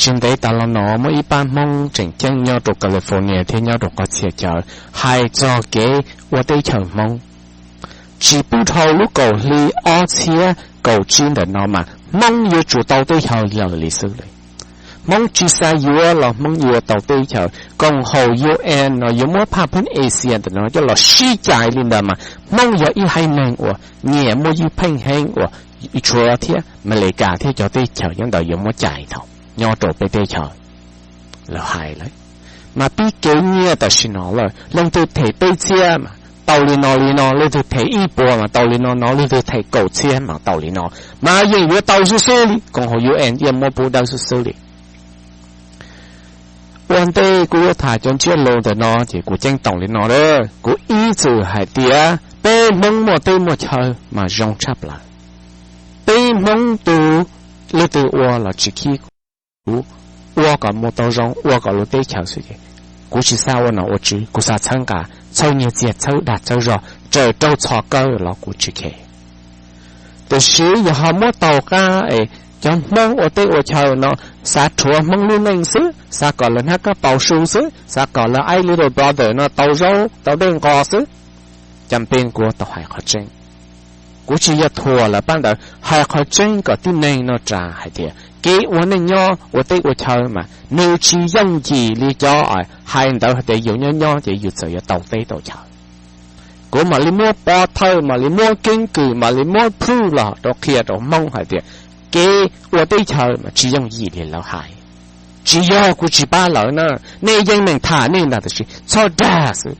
Tsis ntev tas los no muaj ib pab Hmoob tseem ceeb nyob rau California thiab nyob rau qhov txhia chaw hais txog kev ua teb chaws Hmoob. Tsis pub dhau lub kaum hli ob txhiab kaum tsib ntawm no mas Hmoob yuav tsum tau teb chaws lawm li xwb li. Hmoob tsis xav yuav los Hmoob yuav tau teb chaws. Koom haum U N no yuav muab phaj phub Asia ntawm no coj los sib cais li ntawd mas Hmoob yog ib haiv neeg uas nyiam muaj ywj pheej heev uas tshuav thiab Amelikas thiab cov teb chaws nyob ntawd yuav muab cais tau nyob rau peb teb chaws. Lawv hais lawm, mas pib kev nyiaj tam sim no lawm, leej twg them peb txhiab mas tau li no li no, leej twg them ib puas mas tau li no no, leej twg them kaum txhiab mas tau li no. Mas yeej yuav tau xwb xwb li, koom haum U N yeej muab pub dawb xwb xwb li. Ua ntej kuv yuav tham cov ntsiab lus ntawm no ces kuv ceeb toom li no a, kuv ib txwm hais tias peb Hmoob muaj teb muaj chaw mas zoo tshaj plaws. Peb Hmoob tus, leej twg ua los tsis khib kuv, ua kom mus tau zoo, ua kom lub teb chaws xwb ces kuv tsis xav ua nom ua tswv, kuv xav txhawb nqa, txhawb nyiaj txiag, txhawb dag txhawb zog, raws rau txhos kawg los kuv tsis kheev. Tiam sis yog ho muab taug qab es cov Hmoob ua teb ua chaw no xav rhuav Hmoob lub neej xwb, xav kom lawv hnab kab paus su xwb, xav kom lawv ib little brother no tau zaub tau dej nqos xwb, cas peb kuv tau hais qhov tseeb. Kuv tsis yog thuam lawv pab ntawd, hais qhov tseeb kom tib neeg noj ras hais tias kev ua neej nyob ua teb ua chaw mas nws tsis yooj yim li cov hais ntawd hais tias yus nyob nyob ces yus txawm yuav tau teb tau chaw. Kuv mam li muab pov thawj, mam li muab keeb kwm, mam li muab proof los rau qhia rau Hmoob hais tias kev ua teb chaws mas tsis yooj yim li lawv hais. Tsis yog kuv tsis pab lawv na, nej yeej meem tham nej ntag tab sis txhob dag xwb.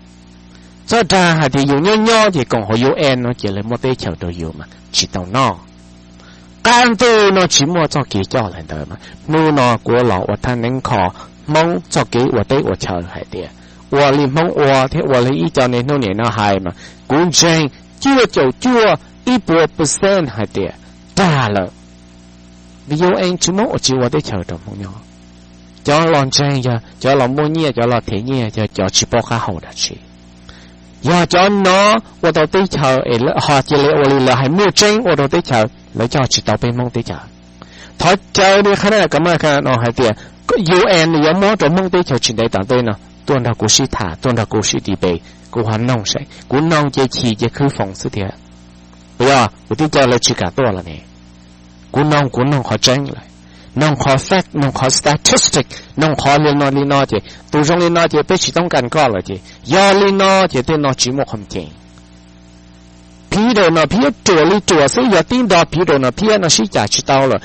Txhob dag hais tias yus nyob nyob ces koom haum U N no ces lawv muab teb chaws rau yus mas tsis tau noj. Qab ntuj no tsis muaj txoj kev coj li ntawd mas hnub no kuv los ua thaj neeb kho Hmoob txoj kev ua teb ua chaw hais tias ua li Hmoob ua thiab ua li ib co niaj hnub nim no hais mas kuv ntseeg cuaj caum cuaj ib puas percent hais tias dag lawm. Vim U N tsis muab ua tsis ua teb chaws rau Hmoob nyob. Cov los ntseeg yog cov los muaj nyiaj, cov los them nyiaj yog cov tsis paub qab hau dab tsi. Yog cov no ua tau teb chaws es ho cia li ua li lawv hais muaj tseeb ua rau teb chaws, lawv coj tsis tau peb Hmoob teb chaws. Thov caw li qhab na ka ma ka no hais tias U N yuav muab rau Hmoob teb chaws tsis ntev tom ntej no, tuaj nrog kuv sib tham, tuaj nrog kuv sib debate, kuv ho noog saib, kuv noog ces chim ces khwb foos xwb tiag. Puas yog? Kuv twb coj lawv tsis kam tuaj los ne. Kuv noog, kuv noog qhov tseeb lawm, noog qhov fact, noog qhov statistic, noog qhov li no li no ces tus zoo li no ces peb tsis toob kas koj lawm ces yog li no ces tej no tsis muaj qhov ncee. Phiv rau no phiab ruam li ruam xwb, yog tib nrog phiv rau no phiab no sib cais tsis tau lawm.